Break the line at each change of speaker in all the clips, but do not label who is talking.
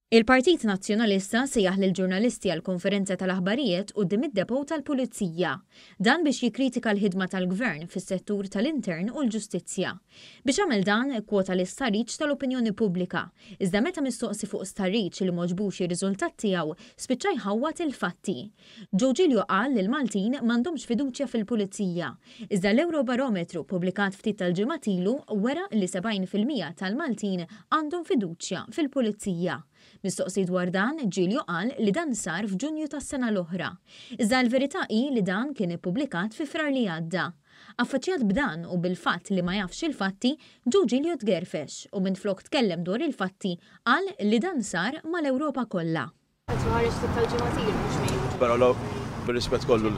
Il-Partit Nazzjonalista sejjaħ lill-ġurnalisti għal konferenza tal-aħbarijiet quddiem id-depot tal-Pulizija. Dan biex jikkritika l-ħidma tal-Gvern fis-settur tal-Intern u l-Ġustizzja. Biex għamel dan, kkwota l-istħarriġ tal-opinjoni pubblika. Iżda meta mistoqsi fuq stħarriġ li m'għoġbux ir-riżultat tiegħu, spiċċa jħawwad il-fatti. Joe Giglio qal li l-Maltin m'għandhomx fiduċja fil-Pulizija. Iżda l-Ewrobarometru ppubblikat ftit tal-ġimgħat ilu wera li 70% tal-Maltin għandhom fiduċja fil-Pulizija. Mistoqsi dwar dan, Giglio qal li dan sar f'Ġunju tas-sena l-oħra. Iżda l-verità hi li dan kien ippubblikat fi Frar li għadda. Affaċċjat b'dan u bil-fatt li ma jafx il-fatti, Joe Giglio tgerfex u minflok tkellem dwar il-fatti qal li dan sar mal-Ewropa kollha.
Qed ħareġ ftit tal-ġimgħat ilu mhux Mejju.
Però bir-rispett kollu,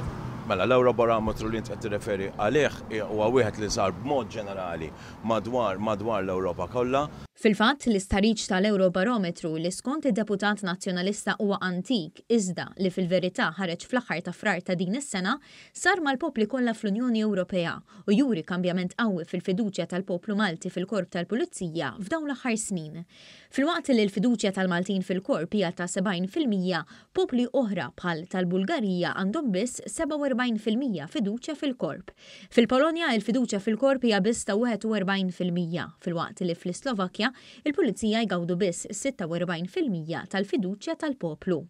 mela l-Ewrobarometru li int qed tirreferi għalih huwa wieħed li sar b'mod ġenerali madwar madwar l-Ewropa kollha.
Fil-fatt, l-istħarriġ tal-Ewrobarometru li skont id-deputat Nazzjonalista huwa antik iżda li fil-verità ħareġ fl-aħħar ta' Frar ta' din is-sena, sar mal-popli kollha fl-Unjoni Ewropea u juri kambjament qawwi fil-fiduċja tal-poplu Malti fil-Korp tal-Pulizija f'dawn l-aħħar snin. Filwaqt li l-fiduċja tal-Maltin fil-Korp hija ta' 70%, popli oħra bħal tal-Bulgarija għandhom biss 47% fiduċja fil-Korp. Fil-Polonja, il-fiduċja fil-Korp hija biss ta' 41%, filwaqt li fl-Islovakkja, il-Pulizija jgawdu biss 46% tal-fiduċja tal-poplu.